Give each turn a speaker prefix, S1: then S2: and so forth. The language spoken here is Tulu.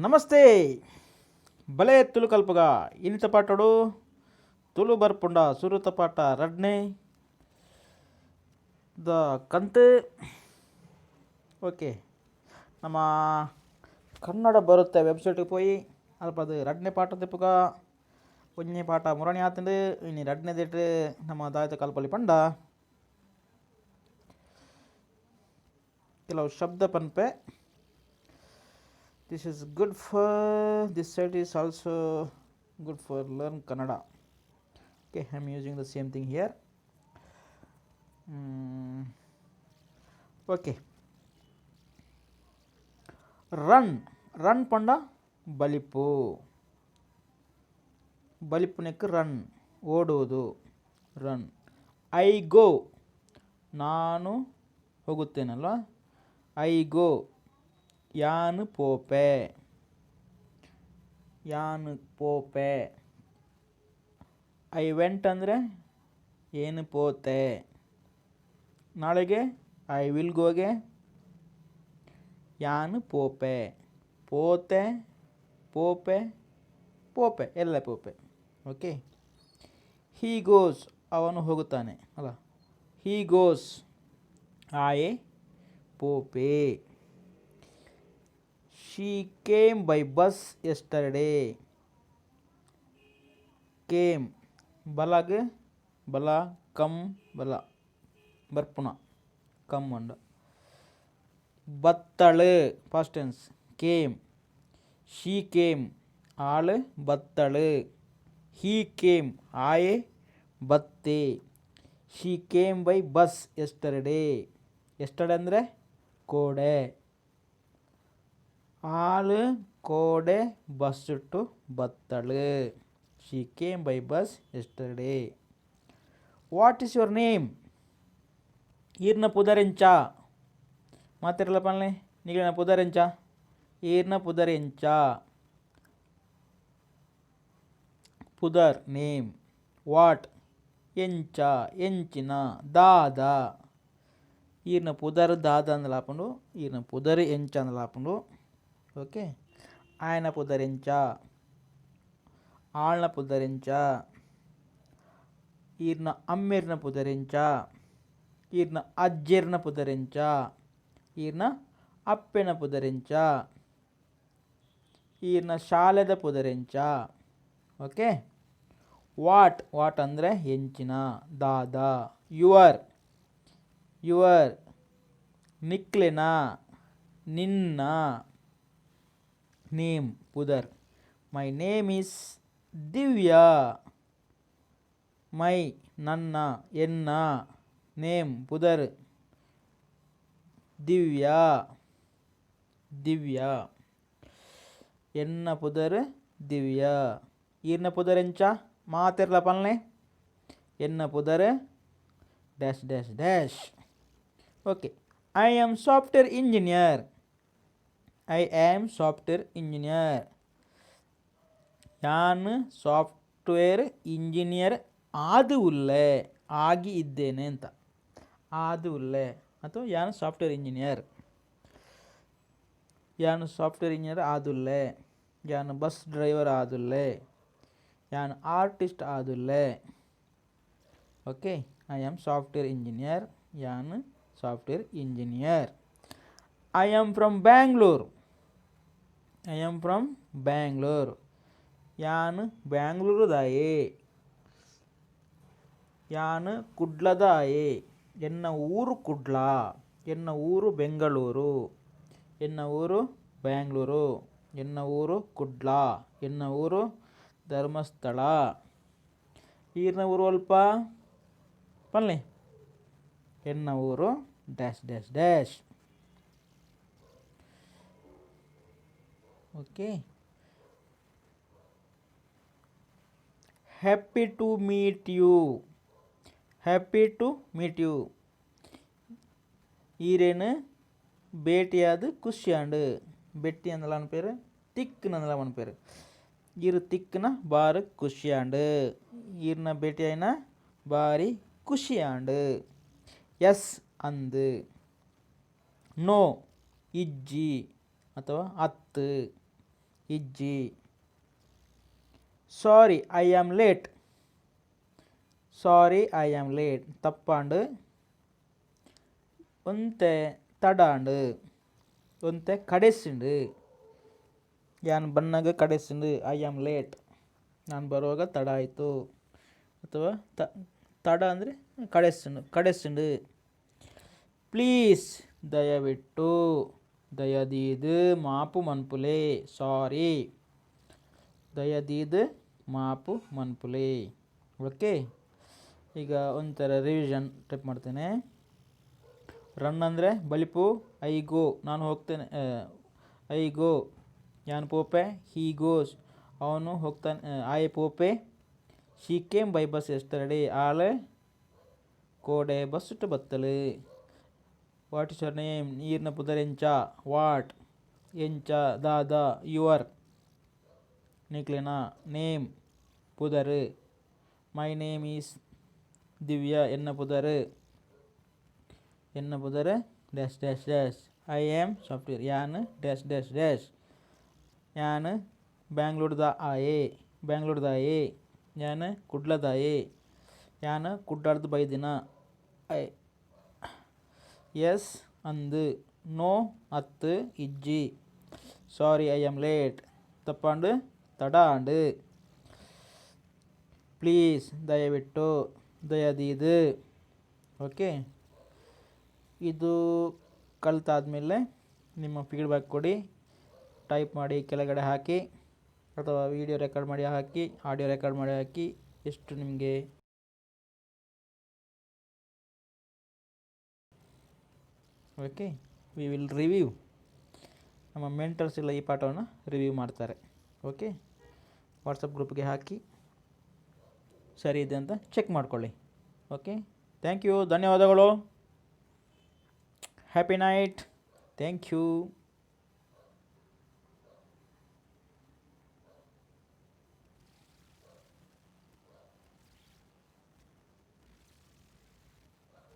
S1: ನಮಸ್ತೆ. ಬಲೆ ತುಳು ಕಲ್ಪುಗ. ಇನಿತ ಪಾಠಡು ತುಳು ಬರ್ಪುಂಡ ಸುರುತ ಪಾಠ ರಡ್ನೆ ದ ಕಂತ್. ಓಕೆ, ನಮ್ಮ ಕನ್ನಡ ಬರುತ್ತೆ ವೆಬ್ಸೈಟ್ಗೆ ಪೋಯಿ ಅಲ್ಪದು ರಡ್ನೆ ಪಾಠ ತಿಪ್ಪುಗ. ಒಂಜಿ ಪಾಠ ಮುರಣಿ ಆತಂಡು, ಇನಿ ರಡ್ನೆ ದೇಟ್ ನಮ್ಮ ದಾಯತ ಕಲ್ಪಲಿ ಪಂಡ ಕೆಲವು ಶಬ್ದ ಪನ್ಪೆ. This is good for this site is also good for learn Kannada. Okay, I am using the same thing here. Okay, run. Run ಪಂಡ ಬಲಿಪು. ಬಲಿಪುನೆಕ್ ರನ್, ಓಡುವುದು, ರನ್. I go, ನಾನು ಹೋಗುತ್ತೇನಲ್ವ. I go. ಯಾನ್ ಪೋಪೆ, ಯಾನ್ ಪೋಪೆ. I went ಅಂದರೆ ಏನು ಪೋತೆ. ನಾಳೆಗೆ I will ಗೋಗೆ ಯಾನ್ ಪೋಪೆ. ಪೋತೆ, ಪೋಪೆ, ಪೋಪೆ, ಎಲ್ಲ ಪೋಪೆ. ಓಕೆ. He goes, ಅವನು ಹೋಗುತ್ತಾನೆ ಅಲ್ಲ. He goes, ಆಯೆ ಪೋಪೆ. She came by bus yesterday. Came ಬಲಗ್ ಬಲ, ಕಮ್ ಬಲ, ಬರ್ಪುನ, ಕಮ್ ಅಂಡ. ಬತ್ತಳು, past tense, came. She came, ಆಳು ಬತ್ತಳು. He came, ಆಯೆ ಬತ್ತೆ. She came by bus yesterday. Yesterday ಅಂದರೆ ಕೋಡೆ. ಆಳು ಕೋಡೆ ಬಸ್ಸುಟ್ಟು ಬತ್ತಳು. She came by bus yesterday. What is your name? ಈರ್ನ ಪುದರೆಂಚ? ಮಾತಿರಲ್ಲ ಪನ್ಲೆ, ನಿಗಲಿನ ಪುದರೆಂಚ? ಈರ್ನ ಪುದರೆಂಚ? ಪುದರ್, ನೇಮ್. What, ಎಂಚ, ಎಂಚಿನ, ದಾದ. ಈರ್ನ ಪುದರ್ ದಾದ ಅಂದಲಾಪುಂಡು, ಈರ್ನ ಪುದರ್ ಎಂಚ ಅಂದಲಾಪುಂಡು. ಓಕೆ. ಆಯನ ಪುದರೆಂಚ? ಆಳ್ನ ಪುದರೆಂಚ? ಈರ್ನ ಅಮ್ಮೆರ್ನ ಪುದರೆಂಚ? ಈರ್ನ ಅಜ್ಜೆರ್ನ ಪುದರೆಂಚ? ಈರ್ನ ಅಪ್ಪೆನ ಪುದರೆಂಚ? ಈರ್ನ ಶಾಲೆದ ಪುದರೆಂಚ? ಓಕೆ. What, what ಅಂದರೆ ಎಂಚಿನ, ದಾದ. Your, your ನಿಕ್ಲೆನ, ನಿನ್ನ. ನೇಮ್, ಪುದರ್. My name is Divya. My ನನ್ನ, ಎನ್ನ. ನೇಮ್ ಪುದರ್, ದಿವ್ಯಾ, ದಿವ್ಯಾ. ಎನ್ನ ಪುದರ್ ದಿವ್ಯಾ. ಈರ್ನ ಪುದರ್ ಎಂಚ? ಮಾತೆರ್ಲ ಪನ್ಲೆ. ಎನ್ನ ಪುದರ್ dash dash dash. Okay. I am software engineer. I am software engineer. ಯಾನ್ ಸಾಫ್ಟ್ವೇರ್ ಇಂಜಿನಿಯರ್ ಆದು ಉಲ್ಲೆ, ಆಗಿ ಇದ್ದೇನೆ ಅಂತ. ಆದು ಉಲ್ಲೆ ಅಥವಾ ಯಾನ್ ಸಾಫ್ಟ್ವೇರ್ ಇಂಜಿನಿಯರ್. ಯಾನ್ ಸಾಫ್ಟ್ವೇರ್ ಇಂಜಿನಿಯರ್ ಆದುಲ್ಲೆ. ಯಾನ್ ಬಸ್ ಡ್ರೈವರ್ ಆದುಲ್ಲೆ. ಯಾನ್ artist ಆದುಲ್ಲೆ. Okay. I am software engineer. ಯಾನ್ software engineer. I am from Bangalore. I am from Bangalore. ಯಾನ್ ಬ್ಯಾಂಗ್ಳೂರುದಾಯೆ. ಯಾನ್ ಕುಡ್ಲದಾಯೆ. ಎನ್ನ ಊರು ಕುಡ್ಲ. ಎನ್ನ ಊರು ಬೆಂಗಳೂರು. ಎನ್ನ ಊರು ಬ್ಯಾಂಗ್ಳೂರು. ಎನ್ನ ಊರು ಕುಡ್ಲ. ಎನ್ನ ಊರು ಧರ್ಮಸ್ಥಳ. ಈರ್ನ ಊರು ಅಲ್ಪ ಪನ್ಲೆ. ಎನ್ನ ಊರು dash dash dash. Okay. Happy to meet you. Happy to meet you. ಈರೇನು ಭೇಟಿಯಾದ ಖುಷಿಯಾಂಡ್. ಬೆಟ್ಟಿ ಅಂದಲ ಪೇರು, ತಿಕ್ನ ಅಂದಲ ಪನ್ಪೇರು. ಈರ್ ತಿಕ್ನ ಬಾರಿ ಖುಷಿಯಾಂಡ್. ಈರ್ನ ಭೇಟಿಯಾಯಿನ ಬಾರಿ ಖುಷಿಯಾಂಡ್. ಎಸ್ ಅಂದ್, ನೋ ಇಜ್ಜಿ ಅಥವಾ ಅತ್ತು. ಇಜ್ಜಿ. Sorry, I am late. Sorry, I am late. ತಪ್ಪಾಂಡ್, ಒಂತೆ ತಡಾಂಡ್, ಒಂತೆ ಕಡೆಸಿಂಡು. ಯಾನ್ ಬನ್ನಗ ಕಡೆಸಿಂಡು. I am late. ನಾನು ಬರುವಾಗ ತಡ ಆಯಿತು ಅಥವಾ ತಡ ಅಂದರೆ ಕಡೆಸಿಂಡು, ಕಡೆಸಿಂಡು. ಪ್ಲೀಸ್, ದಯವಿಟ್ಟು, ದಯದೀದ್ ಮಾಪು ಮನ್ಪುಲೆ. ಸಾರಿ, ದಯದೀದ್ ಮಾಪು ಮನ್ಪುಲೆ. ಓಕೆ, ಈಗ ಒಂಥರ ರಿವಿಷನ್ ಟೈಪ್ ಮಾಡ್ತೇನೆ. ರನ್ ಅಂದರೆ ಬಲಿಪು. I go, ನಾನು ಹೋಗ್ತೇನೆ. I go, ಯಾನ್ ಪೋಪೆ. He goes, ಅವನು ಹೋಗ್ತಾನೆ, ಆಯೆ ಪೋಪೆ. She came by bus yesterday. ಆಳು ಕೋಡೆ ಬಸ್ಸುಟು ಬತ್ತಲು. What is your name? ಈರ್ನ ಪುದರೆಂಚ? What, ಎಂಚ, ದಾದ. Your, ನಿಕ್ಲೆನ. ನೇಮ್, ಪುದರ್. My name is Divya. ಎನ್ನ ಪುದರ್, ಎನ್ನ ಪುದರ್ dash dash dash. I am software. ಯಾನ್ ಡ್ಯಾಶ್ ಡ್ಯಾಶ್ ಡ್ಯಾಶ್. ಯಾನ್ ಬ್ಯಾಂಗ್ಳೂರ್ದ ಆಯೆ, ಬ್ಯಾಂಗ್ಳೂರ್ದಾಯೆ. ಯಾನ್ ಕುಡ್ಲದಾಯೆ. ಯಾನ್ ಕುಡ್ಲಡ್ದ್ ಬೈದಿನ. I S, ಅಂದ್. ನೋ, ಅತ್ತ್, ಇಜ್ಜಿ. Sorry, I am late. ತಪ್ಪಾಂಡ್, ತಡ ಆಂಡ್. ಪ್ಲೀಸ್, ದಯವಿಟ್ಟು, ದಯದೀದ್. ಓಕೆ, ಇದು ಕಲ್ತಾದಮೇಲೆ ನಿಮ್ಮ ಫೀಡ್ಬ್ಯಾಕ್ ಕೊಡಿ. ಟೈಪ್ ಮಾಡಿ ಕೆಳಗಡೆ ಹಾಕಿ ಅಥವಾ ವೀಡಿಯೋ ರೆಕಾರ್ಡ್ ಮಾಡಿ ಹಾಕಿ, ಆಡಿಯೋ ರೆಕಾರ್ಡ್ ಮಾಡಿ ಹಾಕಿ, ಎಷ್ಟು ನಿಮಗೆ. Okay, we will review. ನಮ್ಮ ಮೆಂಟರ್ಸ್ ಎಲ್ಲ ಈ ಪಾಠವನ್ನು ರಿವ್ಯೂ ಮಾಡ್ತಾರೆ. ಓಕೆ, ವಾಟ್ಸಪ್ ಗ್ರೂಪ್ಗೆ ಹಾಕಿ, ಸರಿ ಇದೆ ಅಂತ ಚೆಕ್ ಮಾಡ್ಕೊಳ್ಳಿ. ಓಕೆ, thank you, ಧನ್ಯವಾದಗಳು. Happy night. Thank you.